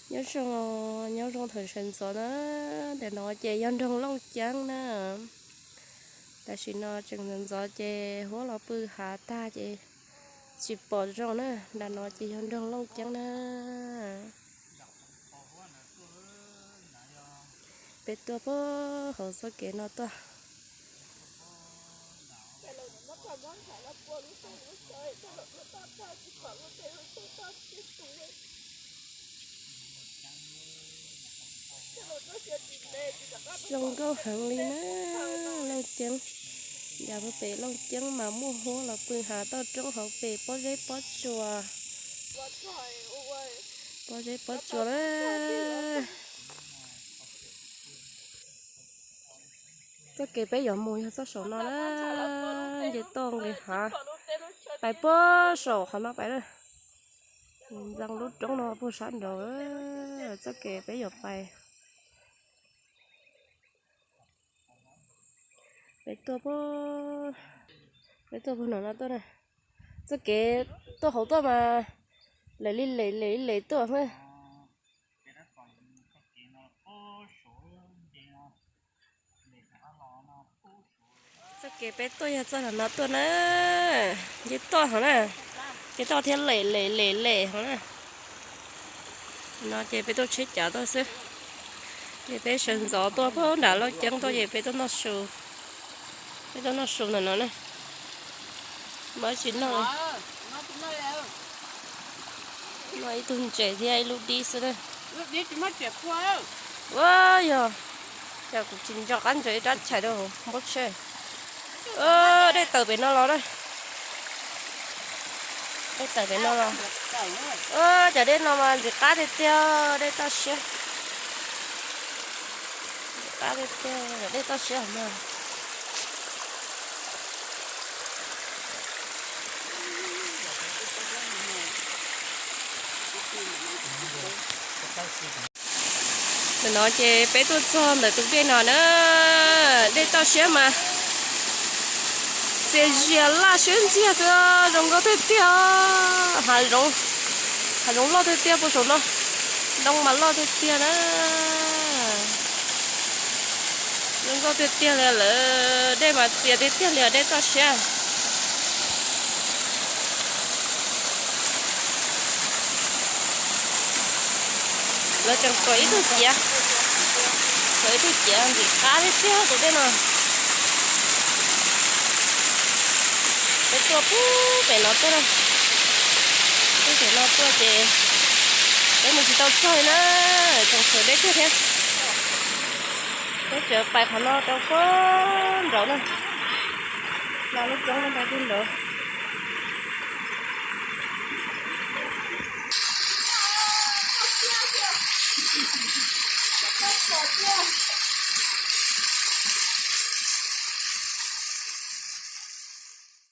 Nyob zoo, nyob zoo thaum sawv ntxov na, ntawm no ces yog nroog Looj Ceeb na. Tam sim no tseem ntxov ntxov ces huab los pw hav tag ces tsis pom zoo na, nram no ces yog nroog Looj Ceeb na. Peb tuaj puag hauv txoj kev no tuaj. Zoo nkauj heev li na, Looj Ceeb. Yav pem Looj Ceeb mas muaj huab los pw hav toj roob hauv pes pob zeb pob tsuas. Pob zeb pob tsuas na. Txoj kev peb yuav mus yog txoj saum no na, nce toj nqis hav, pais puag saum qhov no pais na. Ntxeev lub roob no puag sab nraud, txoj kev peb yuav pais. Peb tuaj, peb tuaj puag no no tuaj na. Txoj kev tuaj hauv tuaj mas lem li lem lem li lem tuaj na. Txoj kev peb tuaj yog txoj no tuaj na, nce toj hov na, nce toj thiab lem lem lem lem hov na. No ces peb tuaj tsheb cav tuaj xwb. Ces peb sawv ntxov tuaj puag nram Looj Ceeb tuaj ces peb tuaj noj su. Peb tuaj noj su ntawm no na. Muaj tsis noj, noj ib tug ntses thiab ib lub dib xwb na. Ua yog, yog kuv tsis nco qab ntses ib rab chais rau npab tsheb. Dej tawm pem no los na. Dej tawm pem no los. Cov dej no mas ntxim qab tiag tiag, dej toj siab. Ntxim qab tiag tiag, dej toj siab no. Ntawm no ces peb tuaj txog ntawm tus dej no na, dej toj siab mas txias zias laj siab ntxiag xwb, zoo nkauj tiag tiag. Hav zoov, hav zoov loj tiag tiag puag saum no, ntoo mas loj tiag tiag na. Zoo nkauj tiag tiag li lawm, dej mas txias tiag tiag li, dej toj siab. Lawv tseem tuav ib tug ciav, tuav ib tug ciav ntxim qab tiag tiag tus dej no. Peb tuaj puag pem no tuaj na, puag pem no tuaj ces peb mus tsis tau txog li na, tseem tshuav deb tiag thiab. Peb tseem pais qhov no rau puag nraud na, no lub roob no rau puag nraud.